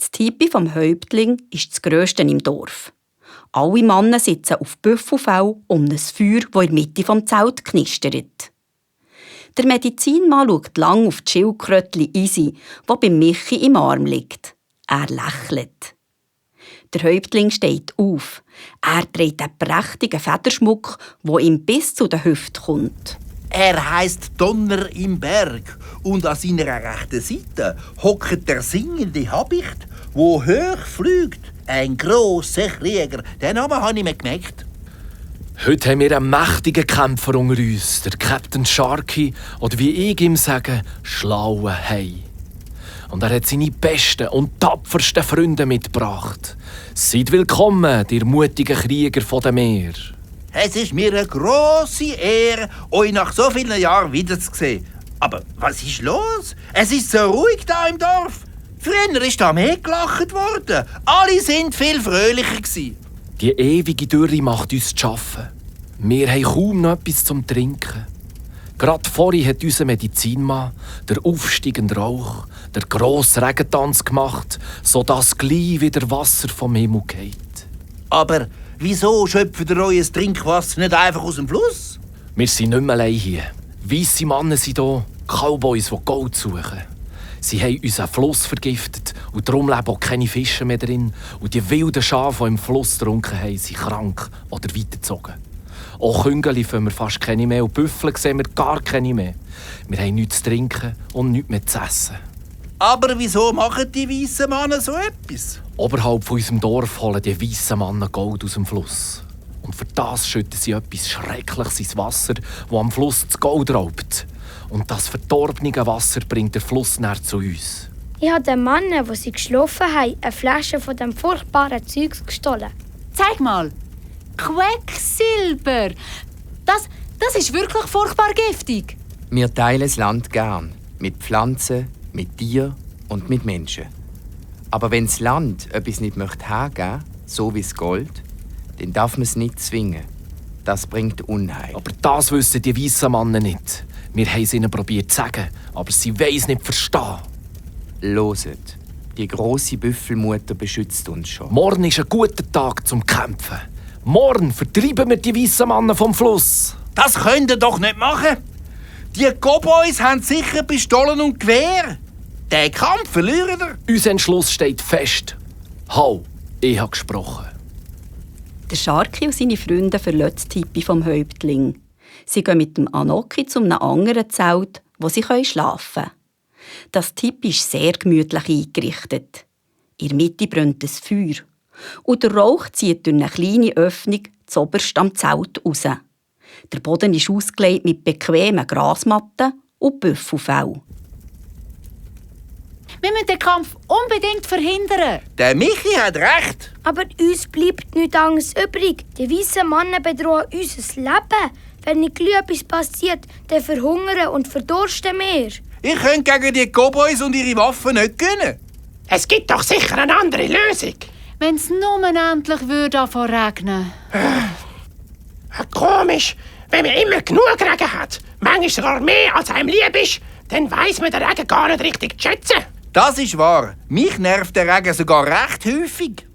Das Tipi vom Häuptling ist das Grösste im Dorf. Alle Männer sitzen auf Büffelfell um ein Feuer, das in der Mitte des Zeltes knistert. Der Medizinmann schaut lang auf die Schildkrötli Isi, die bei Michi im Arm liegt. Er lächelt. Der Häuptling steht auf. Er trägt einen prächtigen Federschmuck, der ihm bis zu den Hüften kommt. Er heisst Donner im Berg und an seiner rechten Seite hockt der singende Habicht, wo hoch fliegt. Ein grosser Krieger. Den Namen habe ich mir gemerkt. Heute haben wir einen mächtigen Kämpfer unter uns, der Captain Sharky, oder wie ich ihm sage, schlaue Hai. Und er hat seine besten und tapfersten Freunde mitgebracht. Seid willkommen, ihr mutigen Krieger von dem Meer. Es ist mir eine grosse Ehre, euch nach so vielen Jahren wiederzusehen. Aber was ist los? Es ist so ruhig da im Dorf. Früher ist da mehr gelacht worden. Alle sind viel fröhlicher gewesen. Die ewige Dürre macht uns zu arbeiten. Wir haben kaum noch etwas zum Trinken. Gerade vorhin hat unser Medizinmann, der aufsteigende Rauch, der grosse Regentanz gemacht, sodass gleich wieder Wasser vom Himmel geht. Aber wieso schöpft ihr euer Trinkwasser nicht einfach aus dem Fluss? Wir sind nicht mehr allein hier. Weisse Männer sind hier, Cowboys, die Gold suchen. Sie haben unseren Fluss vergiftet und darum leben auch keine Fische mehr drin. Und die wilden Schafe, die im Fluss getrunken haben, sind krank oder weitergezogen. Auch Küngeli finden wir fast keine mehr und Büffel sehen wir gar keine mehr. Wir haben nichts zu trinken und nichts mehr zu essen. Aber wieso machen die weißen Männer so etwas? Oberhalb von unserem Dorf holen die weißen Männer Gold aus dem Fluss. Und für das schütten sie etwas Schreckliches ins Wasser, das am Fluss das Gold raubt. Und das verdorbene Wasser bringt der Fluss näher zu uns. Ich habe den Männern, die sie geschlafen haben, eine Flasche von dem furchtbaren Zeugs gestohlen. Zeig mal. Quecksilber. Das ist wirklich furchtbar giftig. Wir teilen das Land gern. Mit Pflanzen, mit Tieren und mit Menschen. Aber wenn das Land etwas nicht hergeben möchte, so wie das Gold, dann darf man es nicht zwingen. Das bringt Unheil. Aber das wissen die weißen Männer nicht. Wir haben es ihnen probiert zu sagen, aber sie wollen es nicht verstehen. Loset, die grosse Büffelmutter beschützt uns schon. Morgen ist ein guter Tag zum Kämpfen. Morgen vertreiben wir die weißen Männer vom Fluss. Das könnt ihr doch nicht machen. Die Cowboys haben sicher Pistolen und Gewehr. Den Kampf verlieren wir. Unser Entschluss steht fest. Hau, ich habe gesprochen. Der Sharky und seine Freunde verlassen das Tipi vom Häuptling. Sie gehen mit dem Anoki zu einem anderen Zelt, wo sie schlafen können. Das Tipi ist sehr gemütlich eingerichtet. In der Mitte brennt ein Feuer. Und der Rauch zieht durch eine kleine Öffnung zuoberst am Zelt raus. Der Boden ist ausgelegt mit bequemen Grasmatten und Büffelfell. Wir müssen den Kampf unbedingt verhindern. Der Michi hat recht. Aber uns bleibt nichts anderes übrig. Die weißen Männer bedrohen unser Leben. Wenn nicht etwas passiert, dann verhungern und verdursten wir. Ich könnte gegen die Cowboys und ihre Waffen nicht gewinnen. Es gibt doch sicher eine andere Lösung. Wenn es nur endlich würde regnen. Komisch, wenn man immer genug Regen hat, manchmal sogar mehr als einem lieb ist, dann weiss man den Regen gar nicht richtig zu schätzen. Das ist wahr. Mich nervt der Regen sogar recht häufig.